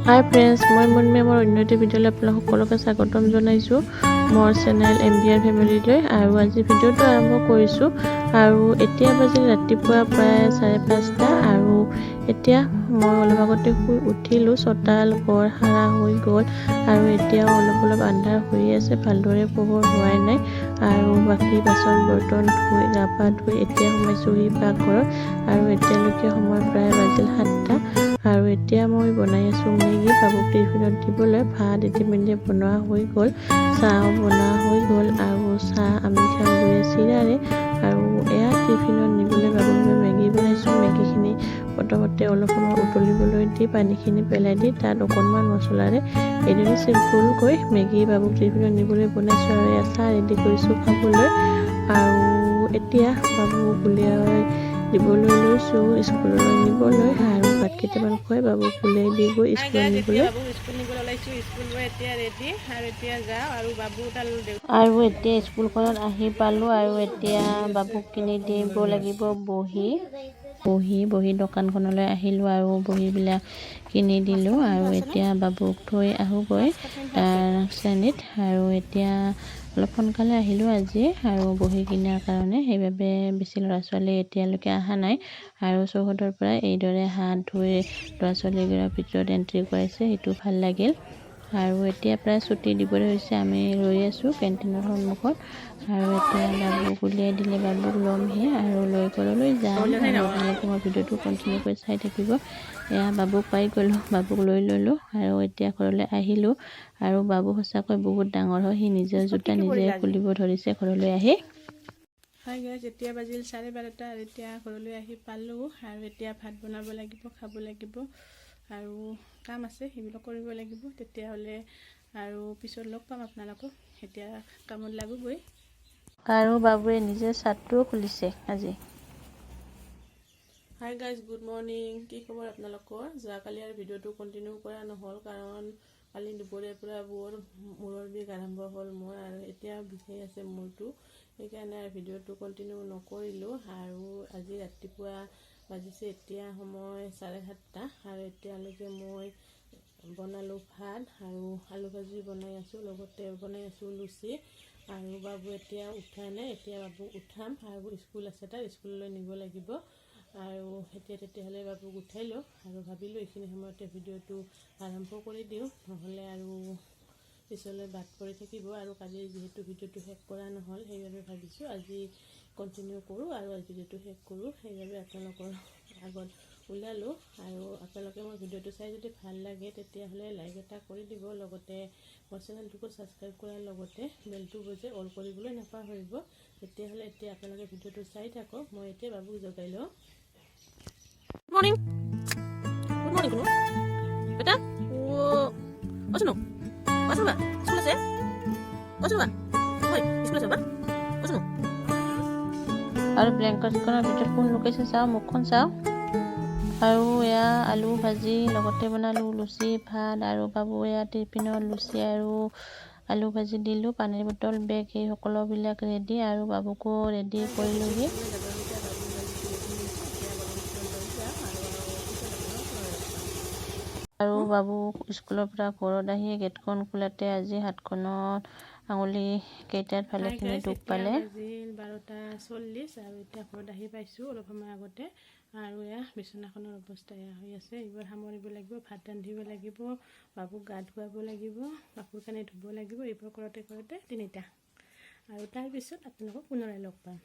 হাই friends, মই মুনমি। মোৰ অন্য এটি ভিডিঅ'লৈ আপোনালোক সকলোকে স্বাগতম জনাইছোঁ মোৰ চেনেল এম বি আৰ ফেমিলিলৈ। আৰু আজি ভিডিঅ'টো আৰম্ভ কৰিছোঁ আৰু এতিয়া বাজিল ৰাতিপুৱা প্ৰায় 5:30। আৰু এতিয়া মই অলপ আগতে শুই উঠিলোঁ। চোতাল ঘৰ সাৰা হৈ গ'ল আৰু এতিয়াও অলপ অলপ আন্ধাৰ হৈয়ে আছে, ভালদৰে পোহৰ হোৱাই নাই। আৰু বাকী বাচন বৰ্তন ধুই, গা পা ধুই এতিয়া সোমাইছোঁহি পাকঘৰত। আৰু এতিয়ালৈকে সময় প্ৰায় বাজিল 7টা। আৰু এতিয়া মই বনাই আছোঁ মেগী, বাবুক টিফিনত দিবলৈ। ভাত ইতিমধ্যে বনোৱা হৈ গ'ল, চাহো বনোৱা হৈ গ'ল আৰু চাহ আমি খাম দুয়ে চিৰাৰে। আৰু এয়া টিফিনত নিবলৈ বাবুৰ বাবে মেগী বনাইছোঁ। মেগীখিনি প্ৰথমতে অলপ সময় উতলিবলৈ দি, পানীখিনি পেলাই দি, তাত অকণমান মছলাৰে এইদৰে চিম্পুলকৈ মেগী বাবুক টিফিনত নিবলৈ বনাইছোঁ। আৰু এয়া চাহ ৰেডি কৰিছোঁ খাবলৈ। আৰু এতিয়া বাবুক উলিয়াই দিবলৈ লৈছোঁ স্কুললৈ নিবলৈ। আৰু ভাত কেইটামান খুৱাই বাবুক উলিয়াই দি গৈ স্কুলত নিবলৈ। বাবুক স্কুল নিবলৈ ওলাইছোঁ। স্কুল গৈ এতিয়া ৰেডি আৰু এতিয়া যাওঁ আৰু বাবু তাৰ আৰু এতিয়া স্কুলখনত আহি পালোঁ আৰু এতিয়া বাবুক কিনি দিব লাগিব বহী। বহী দোকানখনলৈ আহিলোঁ আৰু বহীবিলাক কিনি দিলোঁ। আৰু এতিয়া বাবুক থৈ আহোঁগৈ তাৰ শ্ৰেণীত। আৰু এতিয়া অলপ সোনকালে আহিলোঁ আজি আৰু বহী কিনাৰ কাৰণে, সেইবাবে বেছি ল'ৰা ছোৱালী এতিয়ালৈকে অহা নাই। আৰু চৌহদৰ পৰা এইদৰে হাত ধুই ল'ৰা ছোৱালীবোৰৰ ভিতৰত এণ্ট্ৰি কৰাইছে, সেইটো ভাল লাগিল। আৰু এতিয়া প্ৰায় ছুটি দিবলৈ হৈছে, আমি ৰৈ আছোঁ কেণ্টিনৰ সন্মুখত। আৰু এতিয়া বাবুক উলিয়াই দিলে, বাবুক ল'মহি আৰু লৈ ঘৰলৈ যাম। আৰু আপোনালোকে মোৰ ভিডিঅ'টো কণ্টিনিউ কৰি চাই থাকিব। এয়া বাবুক পাই গ'লোঁ, বাবুক লৈ ল'লোঁ আৰু এতিয়া ঘৰলৈ আহিলোঁ। আৰু বাবু সঁচাকৈ বহুত ডাঙৰ হয়, সি নিজৰ জোতা নিজে খুলিব ধৰিছে ঘৰলৈ আহি। হাই গাইজ, এতিয়া বাজিল 12:30 আৰু এতিয়া ঘৰলৈ আহি পালোঁ। আৰু এতিয়া ভাত বনাব লাগিব, খাব লাগিব আৰু কাম আছে, সেইবিলাক কৰিব লাগিব। তেতিয়াহ'লে আৰু পিছত লগ পাম আপোনালোকক, এতিয়া কামত লাগোগৈ। আৰু বাবুৱে নিজে চাৰ্টটোও খুলিছে আজি। Hi guys, good morning. কি খবৰ আপোনালোকৰ? যোৱাকালি আৰু ভিডিঅ'টো কণ্টিনিউ কৰা নহ'ল, কাৰণ কালি দুপৰীয়াৰ পৰা বৰ মূৰৰ বিষ আৰম্ভ হ'ল মোৰ আৰু এতিয়া বিষাই আছে মূৰটো। সেইকাৰণে আৰু ভিডিঅ'টো কণ্টিনিউ নকৰিলোঁ। আৰু আজি ৰাতিপুৱা বাজিছে এতিয়া সময় 7:30 আৰু এতিয়ালৈকে মই বনালোঁ ভাত আৰু আলু ভাজি বনাই আছোঁ, লগতে বনাই আছোঁ লুচি। আৰু বাবু এতিয়া উঠা নাই, এতিয়া বাবুক উঠাম আৰু স্কুল আছে তাৰ, স্কুললৈ নিব লাগিব। আৰু এতিয়া তেতিয়াহ'লে বাবুক উঠাই লওঁ আৰু ভাবিলোঁ এইখিনি সময়তে ভিডিঅ'টো আৰম্ভ কৰি দিওঁ, নহ'লে আৰু পিছলৈ বাদ পৰি থাকিব। আৰু কালি যিহেতু ভিডিঅ'টো শেষ কৰা নহ'ল, সেইবাবে ভাবিছোঁ আজি কণ্টিনিউ কৰোঁ আৰু আজি ভিডিঅ'টো শেষ কৰোঁ। সেইবাবে আপোনালোকৰ আগত ওলালোঁ। আৰু আপোনালোকে মোৰ ভিডিঅ'টো চাই যদি ভাল লাগে, তেতিয়াহ'লে লাইক এটা কৰি দিব, লগতে মোৰ চেনেলটোকো ছাবস্ক্ৰাইব কৰাৰ লগতে বেলটো বজাই অল কৰিবলৈ নাপাহৰিব। তেতিয়াহ'লে এতিয়া আপোনালোকে ভিডিঅ'টো চাই থাকক, মই এতিয়া বাবুক জগাই লওঁ। গুড মৰ্ণিং, গুড মৰ্ণিং কোনো বেটা। অ' চুনু, অ' চুনু বা, স্কুল আছে? অ' চুনু বা, হয়, স্কুল আছে বাবা। অ' চুনু। আৰু ব্লেংকেটখনৰ ভিতৰত কোন লুকাইছে চাওঁ, মুখখন চাওঁ। আৰু এয়া আলু ভাজি, লগতে বনালোঁ লুচি, ভাত। আৰু বাবু এয়া টিফিনত লুচি আৰু আলু ভাজি দিলোঁ। পানীৰ বটল, বেগ, সেই সকলোবিলাক ৰেডি আৰু বাবুকো ৰেডি কৰিলোঁহি। যাবৰ এতিয়া বাবুক ৰেডি হৈছে, এতিয়া বাবুক স্কুল লৈ যাওঁ আৰু পিছত আপোনালোক লগ পাম। আৰু বাবু স্কুলৰ পৰা ঘৰত আহি গেটখন খোলাতে আজি হাতখনত আঙুলি কেইটাত ভালেখিনি দুখ পালে। বাজিল 12:40 আৰু এতিয়া ঘৰত আহি পাইছোঁ অলপ সময় আগতে। আৰু এয়া বিচনাখনৰ অৱস্থা এয়া হৈ আছে। এইবোৰ সামৰিব লাগিব, ভাত ৰান্ধিব লাগিব, বাবুক গা ধুৱাব লাগিব, কাপোৰ কানি ধুব লাগিব। এইবোৰ কৰোঁতে কৰোঁতে 3টা। আৰু তাৰপিছত আপোনালোকক পুনৰাই লগ পাম।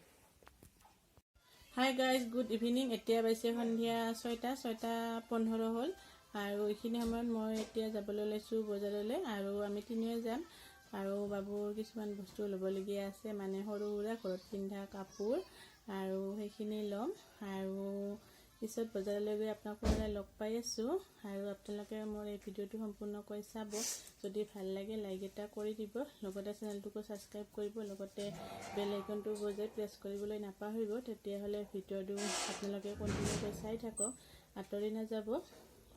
Hi guys, good evening. এতিয়া বাজিছে সন্ধিয়া 6টা, 6:15 হ'ল। আৰু এইখিনি সময়ত মই এতিয়া যাবলৈ ওলাইছোঁ বজাৰলৈ আৰু আমি তিনিওৱে যাম। আৰু বাবুৰ কিছুমান বস্তু ল'বলগীয়া আছে, মানে সৰু সুৰা ঘৰত পিন্ধা কাপোৰ, আৰু সেইখিনি ল'ম। আৰু পিছত বজাৰলৈ গৈ আপোনাক পুনৰাই লগ পাই আছোঁ। আৰু আপোনালোকে মোৰ এই ভিডিঅ'টো সম্পূৰ্ণকৈ চাব। যদি ভাল লাগে, লাইক এটা কৰি দিব, লগতে চেনেলটোকো ছাবস্ক্ৰাইব কৰিব, লগতে বেল আইকনটো বজাই প্ৰেছ কৰিবলৈ নাপাহৰিব। তেতিয়াহ'লে ভিডিঅ'টো আপোনালোকে কণ্টিনিউকৈ চাই থাকক, আঁতৰি নাযাব।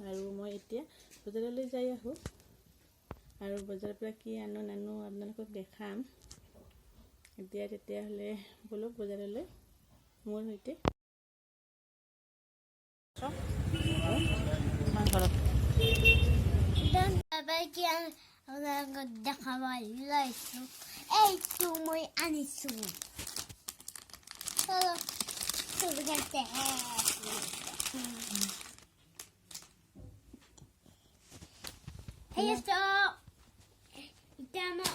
আৰু মই এতিয়া বজাৰলৈ যাই আহোঁ আৰু বজাৰৰ পৰা কি আনো নানো আপোনালোকক দেখাম। এতিয়া তেতিয়াহ'লে ব'লক বজাৰলৈ মোৰ সৈতে। ঘৰত। কি আপোনালোকক দেখাব লৈছো। এইটো মই আনিছো। চলো। ছবিখনতে। সেই চাওক, এতিয়া মই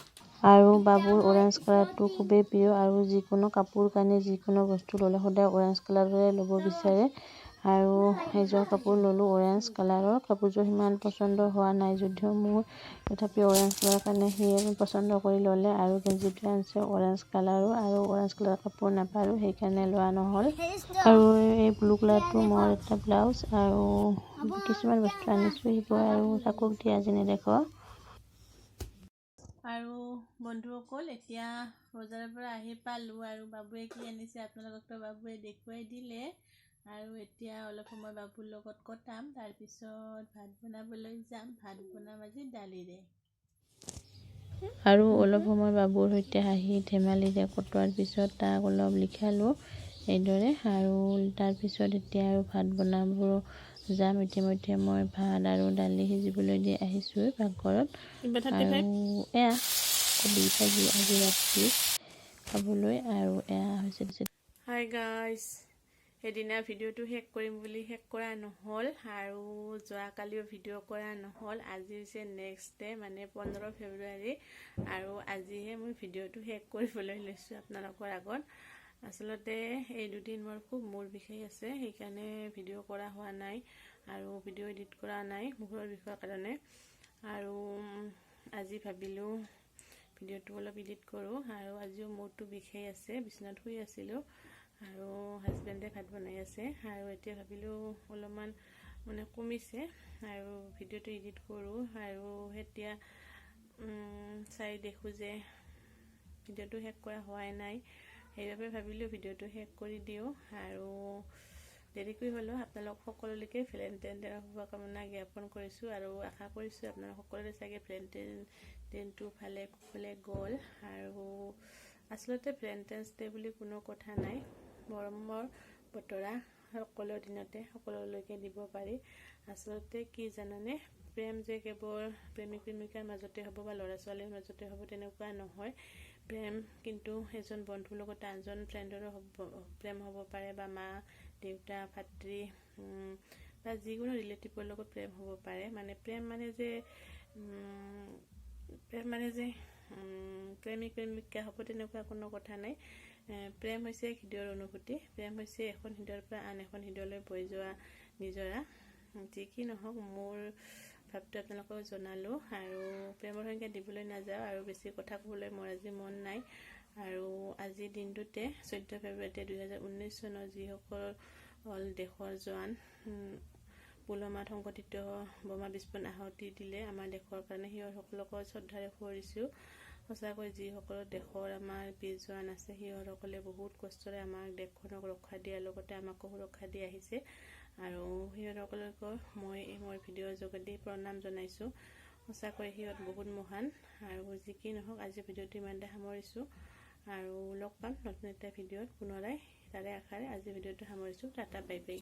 আৰু বাবুৰ অৰেঞ্জ কালাৰটো খুবেই প্ৰিয় আৰু যিকোনো কাপোৰ কানি, যিকোনো বস্তু ল'লে সদায় অৰেঞ্জ কালাৰৰে ল'ব বিচাৰে। আৰু এযোৰ কাপোৰ ল'লোঁ অৰেঞ্জ কালাৰৰ। কাপোৰযোৰ সিমান পচন্দ হোৱা নাই যদিও মোৰ, তথাপিও অৰেঞ্জ কালাৰৰ কাৰণে সিয়ে পচন্দ কৰি ল'লে। আৰু গেঞ্জিটো আনিছে অৰেঞ্জ কালাৰৰ আৰু অৰেঞ্জ কালাৰৰ কাপোৰ নাপালোঁ, সেইকাৰণে লোৱা নহ'ল। আৰু এই ব্লু কালাৰটো মোৰ এটা ব্লাউজ আৰু কিছুমান বস্তু আনিছোঁ, সেইবোৰ আৰু থাকক দিয়া, আজি নেদেখুৱাওঁ। আৰু বন্ধুসকল, এতিয়া বজাৰৰ পৰা আহি পালোঁ আৰু বাবুৱে কি আনিছে আপোনালোককতো বাবুৱে দেখুৱাই দিলে। আৰু এতিয়া অলপ সময় বাবুৰ লগত কটাম, তাৰপিছত ভাত বনাবলৈ যাম। ভাত বনাম আজি দালিৰে। আৰু অলপ সময় বাবুৰ সৈতে হাঁহি ধেমালিৰে কটোৱাৰ পিছত তাক অলপ লিখালোঁ এইদৰে। আৰু তাৰপিছত এতিয়া আৰু ভাত বনাব যাম। ইতিমধ্যে মই ভাত আৰু দালি সিজিবলৈ দি আহিছোঁ পাকঘৰত। আৰু এয়া কবি ভাজি আজি ৰাতি খাবলৈ। আৰু এয়া হৈছে। হাই গাইজ, সেইদিনা ভিডিঅ'টো শেষ কৰিম বুলি শেষ কৰা নহ'ল আৰু যোৱাকালিও ভিডিঅ' কৰা নহ'ল। আজি হৈছে নেক্সট ডে, মানে 15 ফেব্ৰুৱাৰী আৰু আজিহে মই ভিডিঅ'টো শেষ কৰিবলৈ লৈছোঁ আপোনালোকৰ আগত। আচলতে এই দুদিন মোৰ খুব মূৰ বিষাই আছে, সেইকাৰণে ভিডিঅ' কৰা হোৱা নাই আৰু ভিডিঅ' এডিট কৰা নাই মূৰৰ বিষৰ কাৰণে। আৰু আজি ভাবিলোঁ ভিডিঅ'টো অলপ এডিট কৰোঁ। আৰু আজিও মূৰটো বিষাই আছে, বিচনাত শুই আছিলোঁ আৰু হাজবেণ্ডে ভাত বনাই আছে। আৰু এতিয়া ভাবিলোঁ অলপমান মানে কমিছে আৰু ভিডিঅ'টো এডিট কৰোঁ। আৰু এতিয়া চাই দেখোঁ যে ভিডিঅ'টো শেষ কৰা হোৱাই নাই, সেইবাবে ভাবিলোঁ ভিডিঅ'টো শেষ কৰি দিওঁ। আৰু দেৰিকৈ হ'লেও আপোনালোক সকলোলৈকে ভেলেণ্টাইন ডেৰ শুভকামনা জ্ঞাপন কৰিছোঁ আৰু আশা কৰিছোঁ আপোনালোক সকলোৰে চাগে ভেলেণ্টাইন দিনটো ভালে কুশলে গ'ল। আৰু আচলতে ভেলেণ্টাইন্স ডে বুলি কোনো কথা নাই, মৰমৰ বতৰা সকলো দিনতে সকলোলৈকে দিব পাৰি। আচলতে কি জানানে, প্ৰেম যে কেৱল প্ৰেমিক প্ৰেমিকাৰ মাজতে হ'ব বা ল'ৰা ছোৱালীৰ মাজতে হ'ব, তেনেকুৱা নহয়। প্ৰেম কিন্তু এজন বন্ধুৰ লগত আনজন ফ্ৰেণ্ডৰো হ'ব, প্ৰেম হ'ব পাৰে বা মা দেউতা, ভাতৃ বা যিকোনো ৰিলেটিভৰ লগত প্ৰেম হ'ব পাৰে। মানে প্ৰেম মানে যে প্ৰেমিক প্ৰেমিকা হ'ব, তেনেকুৱা কোনো কথা নাই। প্ৰেম হৈছে হৃদয়ৰ অনুভূতি। প্ৰেম হৈছে এখন হৃদয়ৰ পৰা আন এখন হৃদয়লৈ বৈ যোৱা নিজৰা। যি কি নহওক, মোৰ ভাৱটো আপোনালোকক জনালোঁ আৰু প্ৰেমৰ সংজ্ঞা দিবলৈ নাযাওঁ আৰু বেছি কথা ক'বলৈ মোৰ আজি মন নাই। আৰু আজিৰ দিনটোতে 14 ফেব্ৰুৱাৰী 2019 চনৰ যিসকল দেশৰ জোৱান পুলৱামাত সংঘটিত বোমা বিস্ফোৰণ আহুতি দিলে আমাৰ দেশৰ কাৰণে, সিহঁতসকলকো শ্ৰদ্ধাৰে সোঁৱৰিছোঁ। সঁচাকৈ যিসকল দেশৰ আমাৰ বীৰ জোৱান আছে, সিহঁতসকলে বহুত কষ্টৰে আমাক দেশখনক ৰক্ষা দিয়াৰ লগতে আমাকো সুৰক্ষা দি আহিছে। আৰু সিহঁতসকলকো মই এই মোৰ ভিডিঅ'ৰ যোগেদি প্ৰণাম জনাইছোঁ। সঁচাকৈ সিহঁত বহুত মহান। আৰু যি কি নহওক, আজি ভিডিঅ'টো ইমানতে সামৰিছোঁ আৰু লগ পাম নতুন এটা ভিডিঅ'ত পুনৰাই, তাৰে আশাৰে আজি ভিডিঅ'টো সামৰিছোঁ। Tata, bye bye.